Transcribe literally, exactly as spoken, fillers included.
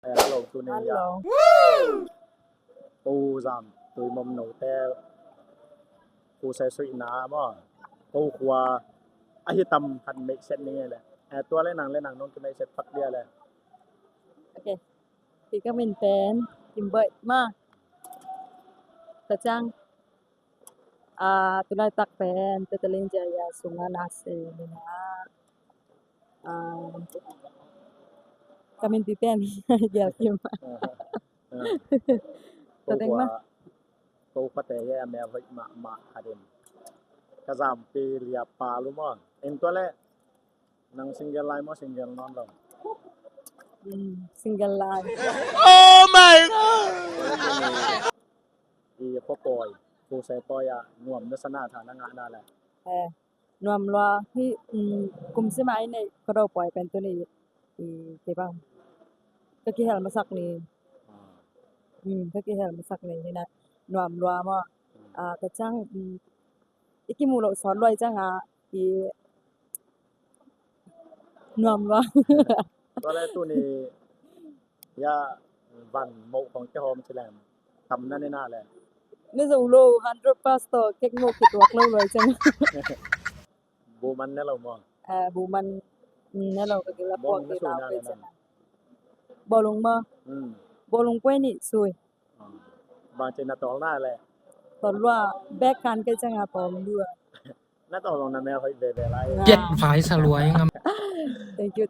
Hello, tuni ya. Hello. Ko Zam Tui Mom note, ko se suihna maw, ko khua ahi tam khat meihset ning e le. Eh, tua le nang le nang nong kimeihset pak dia le. Ok. Hi ka min pen Kim Boih maw. Ka ciang, ah, tulaitak pen Petaling Jaya sungah na se ni na. Ah, ka min pi pen Gial Kim. Ah. Ka teng ma. Ko khuate hi a mel hoih mahmah khat in. Ka Zampi liap pa lu maw. En tua le nang single lai maw, single nawn lo? Hmm, single lai. Oh my God! I khuapawi, ko se pawi a nuam na sa na tha na ngah na le. Eh, nuam lua hi, um, kum sim a i neih ka do pawi pen tuni, i, kei bang ka kihel masak ni. Ah. Um, ka kihel masak ni hi na, nuam lua maw. Ah, ka ciang, um, i kimu lo sawt lua i ciang a, i nuam lua. Tua le tuni ya van moh khong kihawm ci leng tam na ne na le. Ne zo lo, hundred plus to kek moh kituak lo lua i ciang. Buman ne lo maw? Ah, buman, mm, ne lo ka kila puak kila pe ciang. Bawlung maw? Mm. Bawlung kue nih sui. Ah. Bang ci na tawl na le. Tawl lua, bek kan kei ciang a tawl lua. Na tawl lua na mel hoih veve lai. Piat vai sa luai ngam. Thank you.